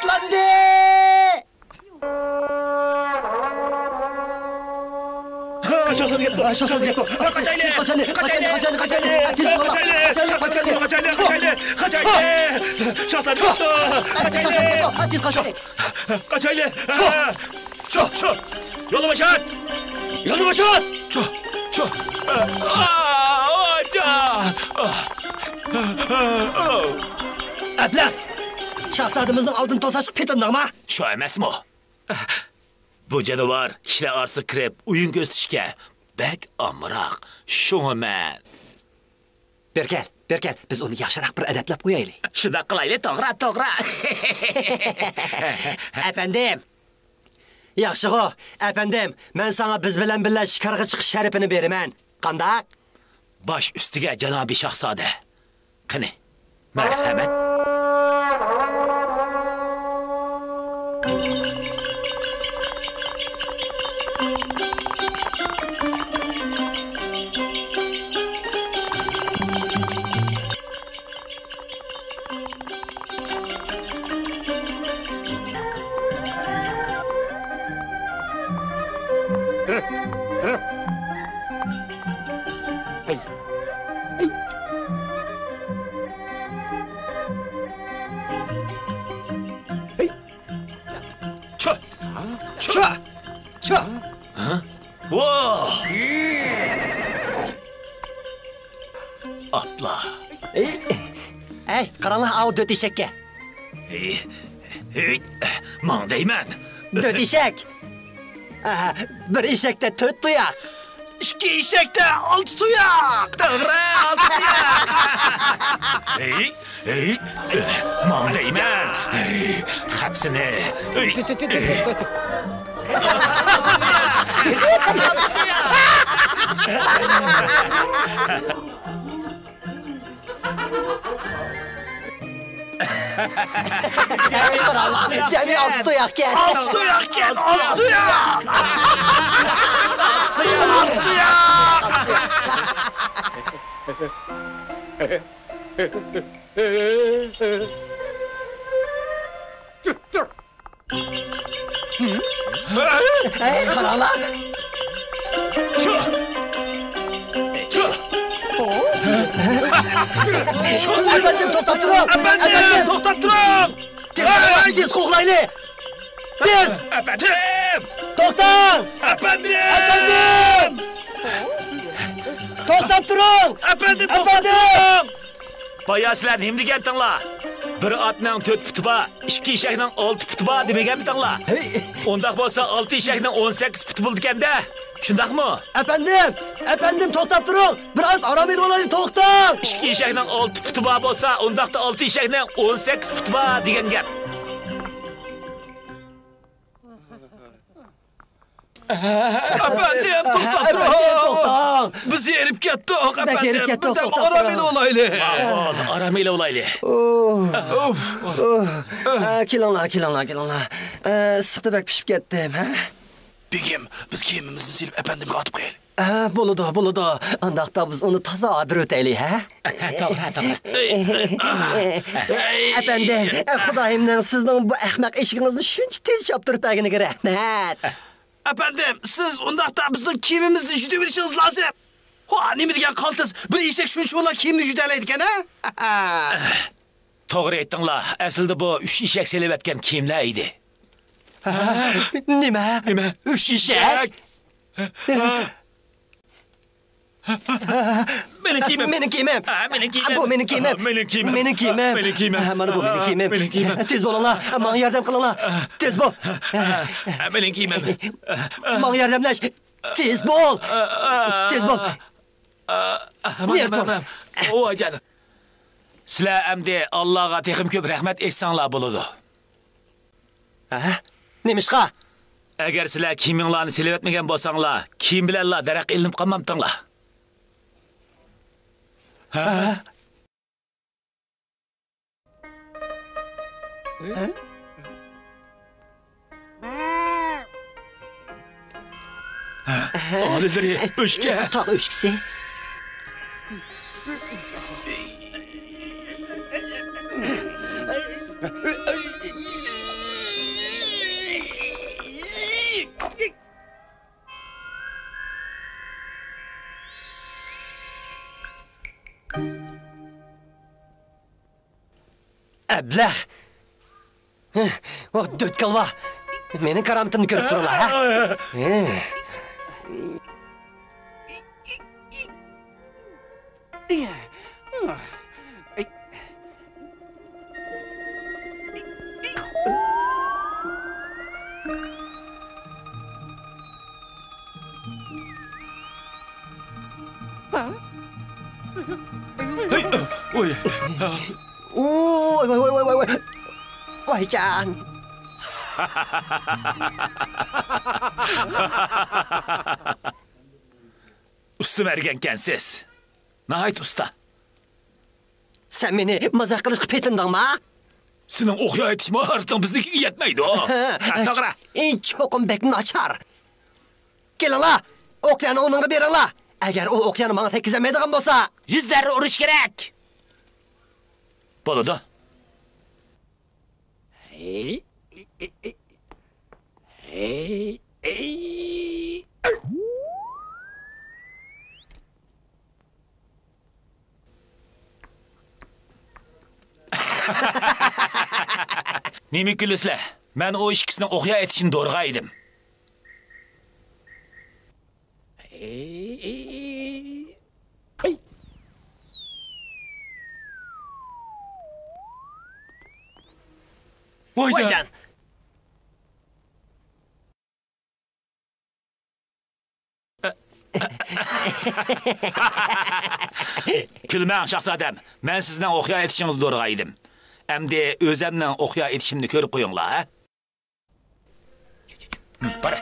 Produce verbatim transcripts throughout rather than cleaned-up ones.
ئاتلاندى! شاھزادە كەپتۇ! شاھزادە كەپتۇ! قاچايلى! قاچايلى! قاچايلى! قاچايلى! قاچايلى! تېز بولۇڭلار! قاچايلى! قاچايلى! قاچايلى! قاچايلى! شاھزادە كەپتۇ! قاچايلى! شاھزادە كەپتۇ! تېز قاچايلى! قاچايلى! چۇ! چۇ! يولنى بوشات! يولنى بوشات! چۇ! چۇ! ئەبلەخ! شاھزادىمىزنىڭ ئالدىنى توساشقا پېتىندىڭما؟ شۇ ئەمەسمۇ؟ بۇ جانىۋار كىشىلەر ئارىسىغا كىرىپ ئويۇن كۆرسىتىشكە بەك ئامراق. شۇڭا مەن. بېرى كەل، بېرى كەل، بىز ئۇنى ياخشىراق بىر ئەدەپلەپ قويايلى. شۇنداق قىلايلى، توغرا، توغرا. ئەپەندىم! ياخشىغۇ، ئەپەندىم، مەن ساڭا بىز بىلەن بىللە شىكارغا چىقىش شەرىپىنى بېرىمەن. قانداق؟ باش ئۈستىگە، جانابىي شاھزادە. قېنى، مەرھەمەت. چۇ! چۇ! چۇ! ھە؟ ۋاھ! ئاپلا! ئەي، قاراڭلار، ئاۋۇ دۆت ئېشەككە. ھېي، ھېي، ماڭ دەيمەن. دۆت ئېشەك. ئاھا، بىر ئېشەكتە تۆت تۇياق. ئىككى ئېشەكتە ئالتە تۇياق. توغرا، ئالتە تۇياق. ھېي، ھېي، ماڭ دەيمەن. ھېي، خەپسىنى. ھېي، ھېي. جەمئىي ئالتە تۇياقكەن. ئالتە تۇياقكەن، ئالتە تۇياق. ئالتە تۇياق. ھەي، قاراڭلار! چۇ! چۇ! ئەپەندىم، توختاپ تۇرۇڭ! ئەپەندىم، توختاپ تۇرۇڭ! تېز، تېز قوغلايلى! تېز! ئەپەندىم! توختاڭ! ئەپەندىم! ئەپەندىم! توختاپ تۇرۇڭ! ئەپەندىم، توختاپ تۇرۇڭ! بايا سىلەر نېمە دېگەنتىڭلار؟ بىر ئاتنىڭ تۆت پۇتى بار، ئىككى ئېشەكنىڭ ئالتە پۇتى بار دېمىگەنمىدىڭلار؟ ھەي! ئۇنداق بولسا ئالتە ئېشەكنىڭ ئون سەككىز پۇتى بولىدىكەن-دە. شۇنداقمۇ؟ ئەپەندىم! ئەپەندىم، توختاپ تۇرۇڭ! بىر ئاز ئارام ئېلىۋالايلى، توختاڭ! ئىككى ئېشەكنىڭ ئالتە پۇتى بار بولسا، ئۇنداقتا ئالتە ئېشەكنىڭ ئون سەككىز پۇتى بار دېگەن گەپ. ئەپەندىم، توختاپ تۇرۇڭ! ئەپەندىم، توختاڭ! بىز ھېرىپ كەتتۇق، ئەپەندىم! بىردەم ئارام ئېلىۋالايلى! ماقۇل، ئارام ئېلىۋالايلى. ئۇھ. ئۇھ. ئۇھ. ئە، كېلىڭلار، كېلىڭلار، كېلىڭلار. ئە، ئىسسىقتا بەك پىشىپ كەتتىم، ھە؟ بېگىم، بىز كىيىمىمىزنى سېلىپ ئەپەندىمگە ئاتىپ قويايلى. ھە، بولىدۇ، بولىدۇ. ئانداقتا بىز ئۇنى تازا ئادىر ئۆتەيلى، ھە؟ توغرا، توغرا. ئەپەندىم، خۇدايىمنىڭ سىزنىڭ بۇ ئەخمەق ئېشىكىڭىزنى شۇنچە تېز چاپتۇرۇپ بەرگىنىگە رەھمەت. ئەپەندىم، سىز ئۇنداقتا بىزنىڭ كىيىمىمىزنى يۇدۇۋېلىشىڭىز لازىم. ھا، نېمە دېگەن قالتىس، بىر ئېشەك شۇنچە بولا كىيىمنى يۇدەلەيدىكەن، ھە؟ توغرا ئېيتتىڭلار، ئەسلىدە بۇ ئۈچ ئېشەك سېلىۋەتكەن كىيىملەر ئىدى. نېمە؟ نېمە؟ ئۈچ ئېشەك؟ مېنىڭ كىيىمىم. مېنىڭ كىيىمىم. ھە، مېنىڭ كىيىمىم. بۇ مېنىڭ كىيىمىم. مېنىڭ كىيىمىم. مېنىڭ كىيىمىم. مېنىڭ كىيىمىم. ھە، مانا بۇ مېنىڭ كىيىمىم. مېنىڭ كىيىمىم. تېز بولۇڭلار، ماڭا ياردەم قىلىڭلار. تېز بول. مېنىڭ كىيىمىم. ماڭا ياردەملەش. تېز بول. تېز بول. نېرى تۇر. ۋايجان. سىلەر ئەمدى ئاللاغا تېخىمۇ كۆپ رەھمەت ئېيتساڭلار بولىدۇ. ھە؟ نېمىشقا؟ ئەگەر سىلەر كىيىمىڭلارنى سېلىۋەتمىگەن بولساڭلار، كىيىم بىلەنلا دەرەخ ئېلىنىپ قالمامتىڭلار. ھە؟ ھە؟ ئالىلىرى ئۆچكە. تاغ ئۆچكىسى. بىلەخ! ۋاھ، دۆت كالۋا! مېنىڭ كارامىتىمنى كۆرۈپ تۇرۇڭلار، ھە؟ ھە. ھەي، ئوي. ۋاي، ۋاي، ۋاي، ۋاي، ۋاي. ۋايجان. ئۇستا مەرگەنكەنسىز. ناھايىتى ئۇستا. سەن مېنى مازاق قىلىشقا پېتىندىڭما؟ سېنىڭ ئوقيا ئېتىش ماھارىتىڭ بىزنىڭكىگە يەتمەيدۇ. ھە، توغرا. ئى، چوقۇم بەك ناچار. كېلىڭلار، ئوقيانى ئۇنىڭغا بېرىڭلار. ئەگەر ئۇ ئوقيانى ماڭا تەگكۈزەلمەيدىغان بولسا، يۈز زەررە ئۇرۇش كېرەك. بولىدۇ. نېمە كۈلىسىلەر؟ مەن ئۇ ئىككىسىنىڭ ئوقيا ئېتىشىنى دورىغان ئىدىم. ۋايجان! ۋايجان! كۈلمەڭ، شاھزادەم. مەن سىزنىڭ ئوقيا ئېتىشىڭىزنى دورىغان ئىدىم. ئەمدى ئۆزەمنىڭ ئوقيا ئېتىشىمنى كۆرۈپ قويۇڭلار، ھە؟ بارە.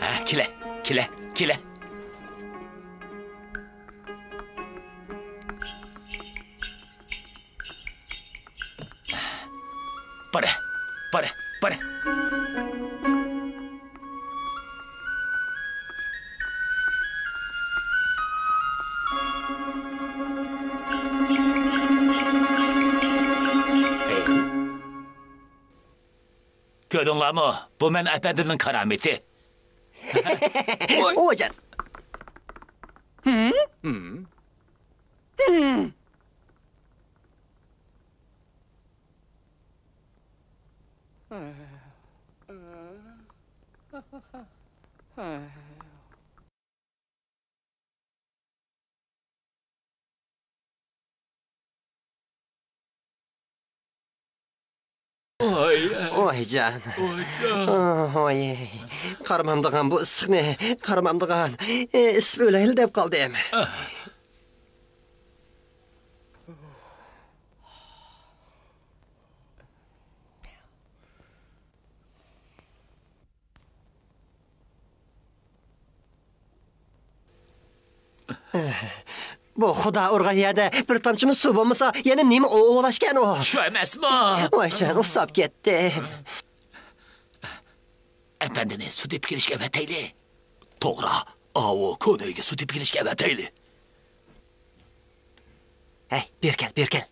ھە، كېلە، كېلە، كېلە. بارە، بارە، بارە. كۆردۈڭلارمۇ؟ بۇ مەن ئەپەندىمنىڭ كارامىتى. ۋايجان. ۋايجان. ۋايجان. ئاھ، ۋاي. قارىمامدىغان بۇ ئىسسىقنى، قارىمامدىغان. ئىسسىپ ئۆلەيلى دەپ قالدىم. بۇ خۇدا ئۇرغان يەردە بىر تامچىمۇ سۇ بولمىسا، يەنە نېمە ئوۋلاشكەن ئۇ؟ شۇ ئەمەسمۇ؟ ۋايجان، ئۇسساپ كەتتىم. ئەپەندىنى سۇ تېپىپ كېلىشكە ئەۋەتەيلى. توغرا، ئاۋۇ كونا ئۆيگە سۇ تېپىپ كېلىشكە ئەۋەتەيلى. ھەي، بېرى كەل، بېرى كەل.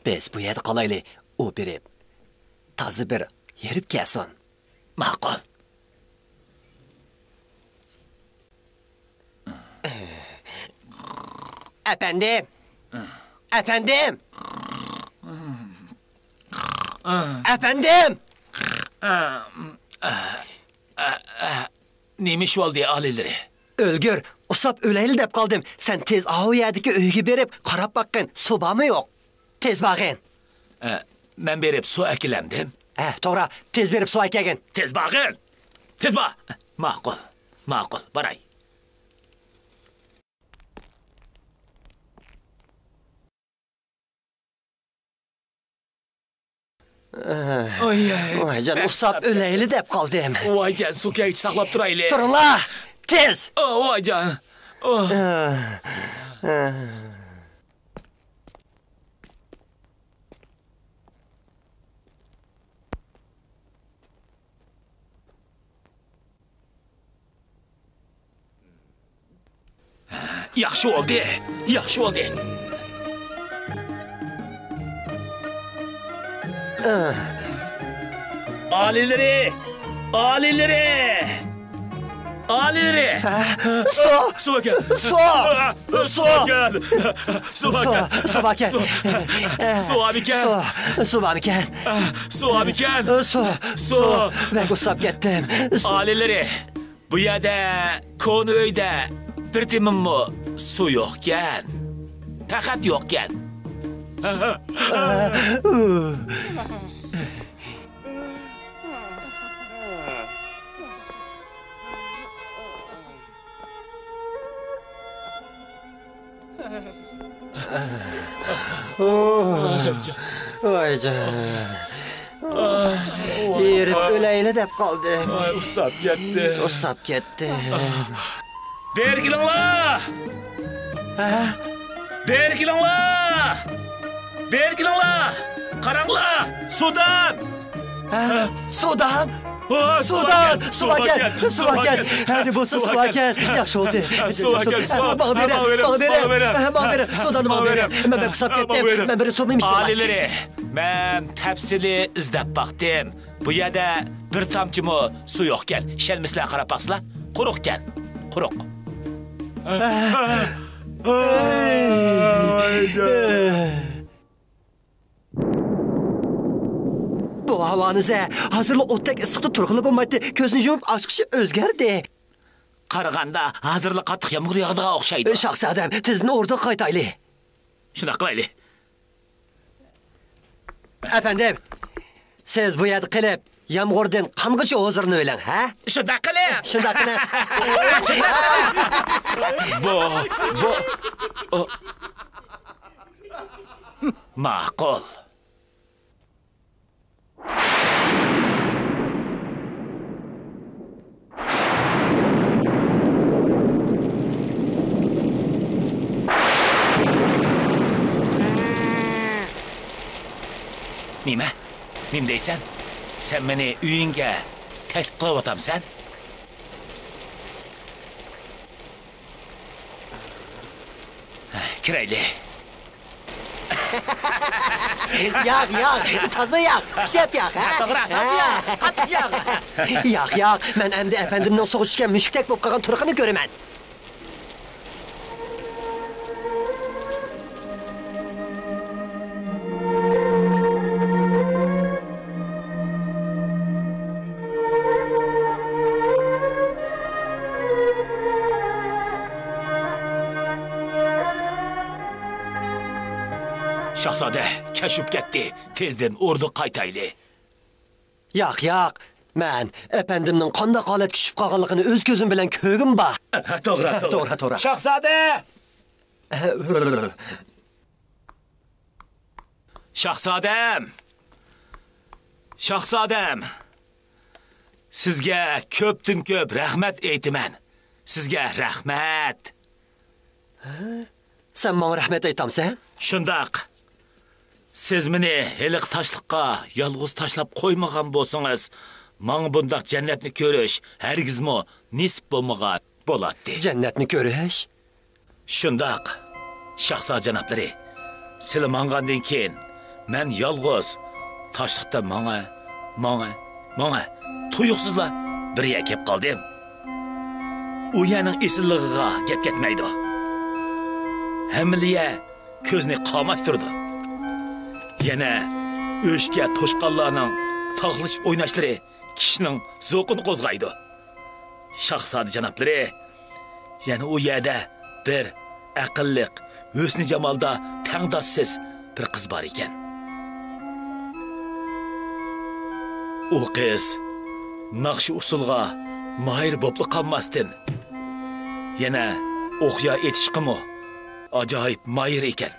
بىز بۇ يەردە قالايلى، ئۇ بېرىپ تازا بىر ھېرىپ كەلسۇن. ماقۇل. ئەپەندىم! ئەپەندىم! ئەپەندىم! نېمە ئىش بولدى، ئالىيلىرى؟ ئۆلگۈر، ئۇسساپ ئۆلەيلى دەپ قالدىم. سەن تېز ئاۋۇ يەردىكى ئۆيگە بېرىپ قاراپ باققىن، سۇ بارمۇ يوق؟ تېز بارغىن. ئە، مەن بېرىپ سۇ ئەكېلەمدىم. ھە، توغرا، تېز بېرىپ سۇ ئەكەلگىن. تېز بارغىن! تېز بار! ماقۇل، ماقۇل، باراي. ۋايجان، ئۇسساپ ئۆلەيلى دەپ قالدىم. ۋايجان، سۇ كەلگۈچە ساقلاپ تۇرايلى. تۇرۇڭلار! تېز! ۋايجان! ياخشى بولدى، ياخشى بولدى. ئالىيلىرى، ئالىيلىرى، ئالىيلىرى. ھە؟ سۇ! سۇ ئەكەل. سۇ! سۇ! سۇ ئەكەل. سۇ ئەكەل. سۇ، سۇ ئەكەل. سۇ. سۇ بارمىكەن؟ سۇ، سۇ بارمىكەن؟ سۇ بارمىكەن؟ سۇ، سۇ. سۇ. مەن ئۇسساپ كەتتىم. سۇ. ئالىيلىرى. بۇ يەردە كونا ئۆيدە بىر تېمىممۇ سۇ يوقكەن. پەقەت يوقكەن. ۋايجان. ئېرىپ ئۆلەيلى دەپ قالدىم. ئۇسساپ كەتتى. ئۇسساپ كەتتى. بېرى كېلىڭلار! ھە؟ بېرى كېلىڭلار! بېرى كېلىڭلار! قاراڭلار! سۇدان! ھە؟ سۇدان! سۇدان! سۇ باركەن! سۇ باركەن! ھەدە بولسا سۇ باركەن! ياخشى بولدى! سۇ باركەن! سۇ! ماڭا بېرە! ماڭا بېرە! ماڭا بېرە! سۇداننى ماڭا بېرە! مەن بەك ئۇسساپ كەتتىم! مەن بىر سۇ ئىچىپ باقاي! ئالىيلىرى، مەن تەپسىلىي ئىزدەپ باقتىم. بۇ يەردە بىر تامچىمۇ سۇ يوقكەن. ئىشەنمىسىلەر قاراپ باقسىلا. قۇرۇقكەن. قۇرۇق. بۇ ھاۋانى زە، ھازىرلا ئوتتەك ئىسسىقتا تۇرغىلى بولمايتتى. كۆزنى يۇمۇپ ئاچقىچە ئۆزگەردى. قارىغاندا ھازىرلا قاتتىق يامغۇر ياغىدىغان ئوخشايدۇ. شاھزادەم، تېزدىن ئوردىغا قايتايلى. شۇنداق قىلايلى. ئەپەندىم، سىز بۇ يەردە قېلىپ، يامغۇردىن قانغىچە ھۇزۇرلىنىۋېلىڭ، ھە؟ شۇنداق قىلىڭ. شۇنداق قىلىڭ. بۇ، بۇ، ئۇ. ماقۇل. نېمە؟ نېمە دەيسەن؟ سەن مېنى ئۆيۈڭگە تەكلىپ قىلىۋاتامسەن؟ كىرەيلى. ياق، ياق، تازا ياق، خۇشياق ياق، ھە؟ توغرا، تازا ياق، قاتتىق ياق. ياق، ياق، مەن ئەمدى ئەپەندىمنىڭ سۇغا چۈشكەن مۈشۈكتەك بولۇپ قالغان تۇرقىنى كۆرىمەن. شاھزادە، كەچ بولۇپ كەتتى. تېزدىن ئوردىغا قايتايلى. ياق، ياق. مەن ئەپەندىمنىڭ قانداق ھالەتكە چۈشۈپ قالغانلىقىنى ئۆز كۆزۈم بىلەن كۆرگۈم بار. توغرا، توغرا. توغرا، توغرا. شاھزادە! شاھزادەم! شاھزادەم! سىزگە كۆپتىن كۆپ رەھمەت ئېيتىمەن. سىزگە رەھمەت. ھە؟ سەن ماڭا رەھمەت ئېيتامسەن؟ شۇنداق. سىز مېنى ھېلىقى تاشلىققا يالغۇز تاشلاپ قويمىغان بولسىڭىز، ماڭا بۇنداق جەننەتنى كۆرۈش ھەرگىزمۇ نېسىپ بولمىغان بولاتتى. جەننەتنى كۆرۈش؟ شۇنداق، شاھزادە جانابلىرى، سىلەر ماڭغاندىن كېيىن، مەن يالغۇز تاشلىقتا ماڭا، ماڭا، ماڭا، تۇيۇقسىزلا بىر يەرگە كېلىپ قالدىم. ئۇ يەرنىڭ ئېسىللىقىغا گەپ كەتمەيدۇ. ھەممىلا يەر كۆزنى قاماشتۇرىدۇ. يەنە ئۆچكە توشقانلارنىڭ تاغلىشىپ ئويناشلىرى كىشىنىڭ زوقىنى قوزغايدۇ. شاھزادە جانابلىرى، يەنە ئۇ يەردە بىر ئەقىللىق، ھۆسنى جامالدا تەڭداشسىز بىر قىز بار ئىكەن. ئۇ قىز ناخشا ئۇسسۇلغا ماھىر بوپلا قالماستىن، يەنە ئوقيا ئېتىشقىمۇ ئاجايىپ ماھىر ئىكەن.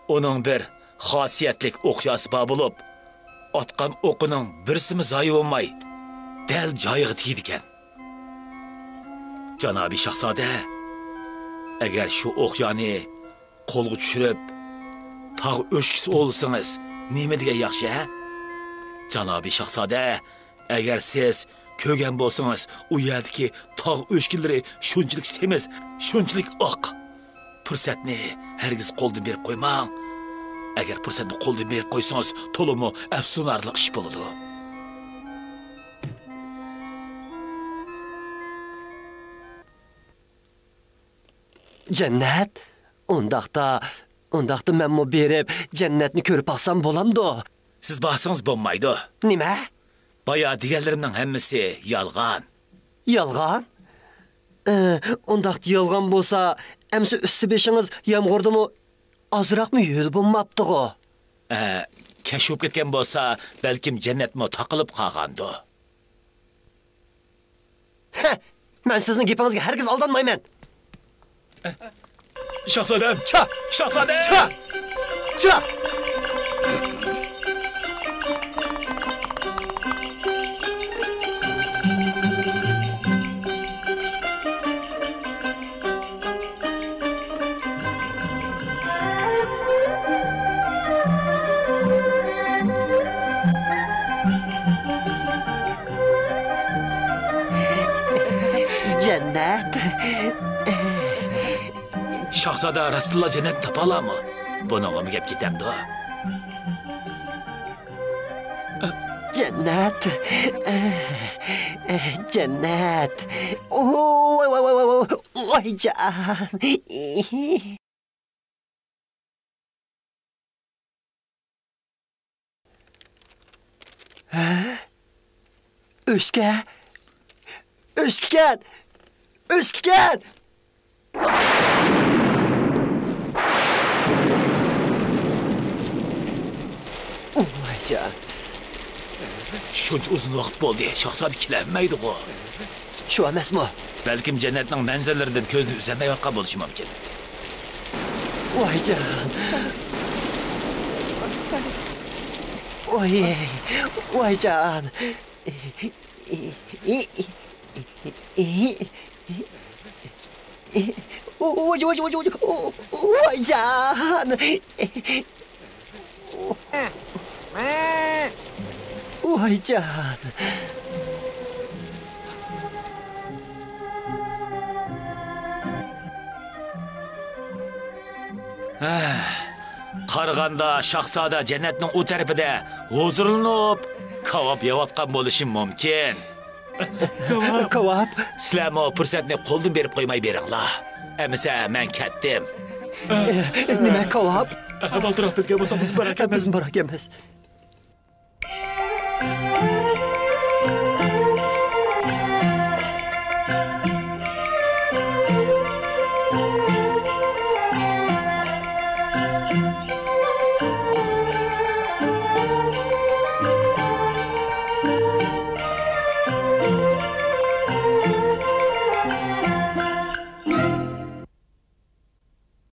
ئۇنىڭ بىر خاسىيەتلىك ئوقياسى بار بولۇپ، ئاتقان ئوقىنىڭ بىرسىمۇ زايە بولماي، دەل جايىغا تېگىدىكەن. جانابىي شاھزادە، ئەگەر شۇ ئوقيانى قولغا چۈشۈرۈپ، تاغ ئۆچكىسى ئوۋلىسىڭىز، نېمە دېگەن ياخشى، ھە؟ جانابىي شاھزادە، ئەگەر سىز كۆرگەن بولسىڭىز، ئۇ يەردىكى تاغ ئۆچكىلىرى شۇنچىلىك سېمىز، شۇنچىلىك ئاق. پۇرسەتنى ھەرگىز قولدىن بېرىپ قويماڭ. ئەگەر پۇرسەتنى قولدىن بېرىپ قويسىڭىز، تولىمۇ ئەپسۇسلىنارلىق ئىش بولىدۇ. جەننەت؟ ئۇنداقتا، ئۇنداقتا مەنمۇ بېرىپ جەننەتنى كۆرۈپ باقسام بولامدۇ؟ سىز بارسىڭىز بولمايدۇ. نېمە؟ بايا دېگەنلىرىمنىڭ ھەممىسى يالغان. يالغان؟ ئە، ئۇنداقتا يالغان بولسا، ئەمسە ئۈستى بېشىڭىز يامغۇردىمۇ ئازراقمۇ ھۆل بولماپتىغۇ؟ ئە، كەچ بولۇپ كەتكەن بولسا، بەلكىم جەننەتمۇ تاقىلىپ قالغاندۇ. ھە، مەن سىزنىڭ گېپىڭىزگە ھەرگىز ئالدانمايمەن. شاھزادەم! چا! شاھزادەم! چا! چا! جەننەت. شاھزادە راستتىنلا جەننەتنى تاپالامۇ؟ بۇنىڭغىمۇ گەپ كېتەمدۇ؟ جەننەت. جەننەت. ۋاي، ۋاي، ۋاي، ۋاي، ۋاي، ۋاي جان. ھە؟ ئۆچكە؟ ئۆچكىكەن! ئۆچكىكەن! ۋايجان. شۇنچە ئۇزۇن ۋاقىت بولدى، شاھزادە كېلەلمەيدىغۇ. شۇ ئەمەسمۇ؟ بەلكىم جەننەتنىڭ مەنزىرىلىرىدىن كۆزىنى ئۈزەلمەيۋاتقان بولۇشى مۇمكىن. ۋايجان. ۋاي، ۋايجان. ۋاي، ۋاي، ۋاي، ۋاي، ۋاي، ۋايجان. ۋايجان. ھە، قارىغاندا شاھزادە جەننەتنىڭ ئۇ تەرىپىدە ھۇزۇرلىنىپ، كاۋاپ يەۋاتقان بولۇشى مۇمكىن. كاۋاپ. كاۋاپ. سىلەرمۇ پۇرسەتنى قولدىن بېرىپ قويماي بېرىڭلار. ئەمىسە، مەن كەتتىم. نېمە كاۋاپ؟ بالدۇرراق بىلگەن بولساق، بىز بارار ئىكەنمىز. بىز بارار ئىكەنمىز.